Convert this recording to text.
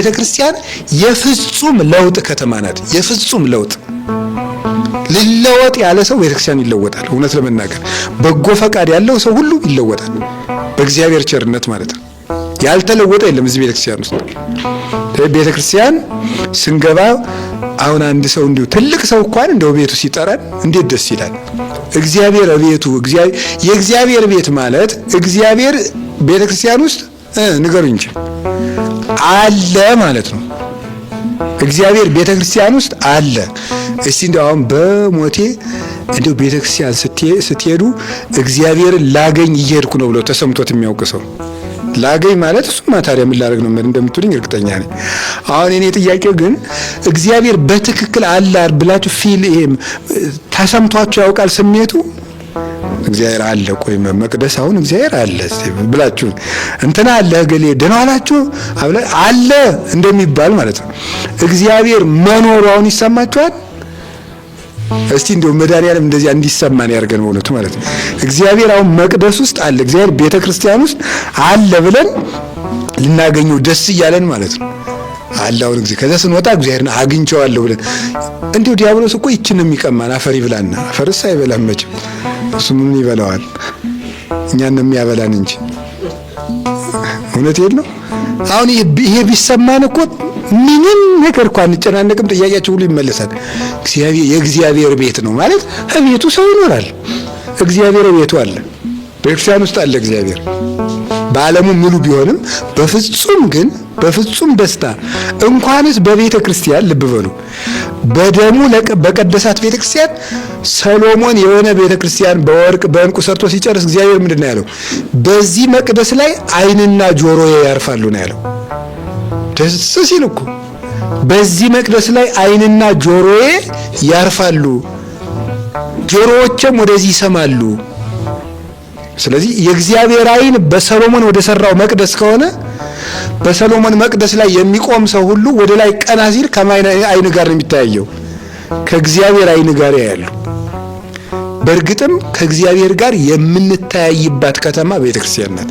ቤተክርስቲያን የፍጹም ለውጥ ከተማ ናት። የፍጹም ለውጥ፣ ልለወጥ ያለ ሰው ቤተክርስቲያን ይለወጣል። እውነት ለመናገር በጎ ፈቃድ ያለው ሰው ሁሉ ይለወጣል፣ በእግዚአብሔር ቸርነት ማለት ነው። ያልተለወጠ የለም እዚህ ቤተክርስቲያን ውስጥ። ቤተክርስቲያን ስንገባ አሁን አንድ ሰው እንዲሁ ትልቅ ሰው እንኳን እንደው ቤቱ ሲጠራን እንዴት ደስ ይላል። እግዚአብሔር ቤቱ፣ የእግዚአብሔር ቤት ማለት እግዚአብሔር ቤተክርስቲያን ውስጥ፣ ንገሩኝ እንጂ፣ አለ ማለት ነው። እግዚአብሔር ቤተክርስቲያን ውስጥ አለ። እስቲ እንደው አሁን በሞቴ እንደው ቤተክርስቲያን ስትሄዱ እግዚአብሔርን ላገኝ እየሄድኩ ነው ብሎ ተሰምቶት የሚያውቅ ሰው፣ ላገኝ ማለት እሱማ ታዲያ ምን ላደርግ ነው እንደምትሉኝ እርግጠኛ ነኝ። አሁን እኔ ጥያቄው ግን እግዚአብሔር በትክክል አለ ብላችሁ feel ይሄም ተሰምቷችሁ ያውቃል? ስሜቱ እግዚአብሔር አለ፣ ቆይ መቅደስ አሁን እግዚአብሔር አለ ብላችሁ እንትና አለ፣ እገሌ ደህና ዋላችሁ አለ እንደሚባል ማለት ነው። እግዚአብሔር መኖሩ አሁን ይሰማችኋል? እስቲ እንደው መድኃኒዓለም እንደዚያ እንዲሰማን ያድርገን በእውነቱ ማለት ነው። እግዚአብሔር አሁን መቅደስ ውስጥ አለ፣ እግዚአብሔር ቤተክርስቲያን ውስጥ አለ ብለን ልናገኘው ደስ እያለን ማለት ነው። አለ አሁን ጊዜ ከዛ ስንወጣ እግዚአብሔርን አግኝቼዋለሁ ብለን። እንዲሁ ዲያብሎስ እኮ ይችን የሚቀማን አፈር ይብላና፣ አፈርስ አይበላም መቼም፣ እሱ ምን ይበላዋል? እኛን ነው የሚያበላን እንጂ። እውነቴን ነው። አሁን ይሄ ቢሰማን እኮ ምንም ነገር እኮ አንጨናነቅም። ጥያቄያቸው ሁሉ ይመለሳል። እግዚአብሔር የእግዚአብሔር ቤት ነው ማለት ቤቱ ሰው ይኖራል። እግዚአብሔር ቤቱ አለ፣ ቤተክርስቲያን ውስጥ አለ እግዚአብሔር። በዓለሙ ሙሉ ቢሆንም በፍጹም ግን በፍጹም ደስታ እንኳንስ በቤተ ክርስቲያን፣ ልብ በሉ፣ በደሙ በቀደሳት ቤተ ክርስቲያን፣ ሰሎሞን የሆነ ቤተ ክርስቲያን በወርቅ በዕንቁ ሰርቶ ሲጨርስ እግዚአብሔር ምንድን ነው ያለው? በዚህ መቅደስ ላይ ዓይንና ጆሮዬ ያርፋሉ ነው ያለው። ደስ ሲል እኮ፣ በዚህ መቅደስ ላይ ዓይንና ጆሮዬ ያርፋሉ፣ ጆሮዎቼም ወደዚህ ይሰማሉ። ስለዚህ የእግዚአብሔር ዓይን በሰሎሞን ወደ ሰራው መቅደስ ከሆነ በሰሎሞን መቅደስ ላይ የሚቆም ሰው ሁሉ ወደ ላይ ቀና ሲል ከማን ዓይን ጋር ነው የሚታየው? ከእግዚአብሔር ዓይን ጋር ያያሉ። በእርግጥም ከእግዚአብሔር ጋር የምንተያይባት ከተማ ቤተክርስቲያን ናት።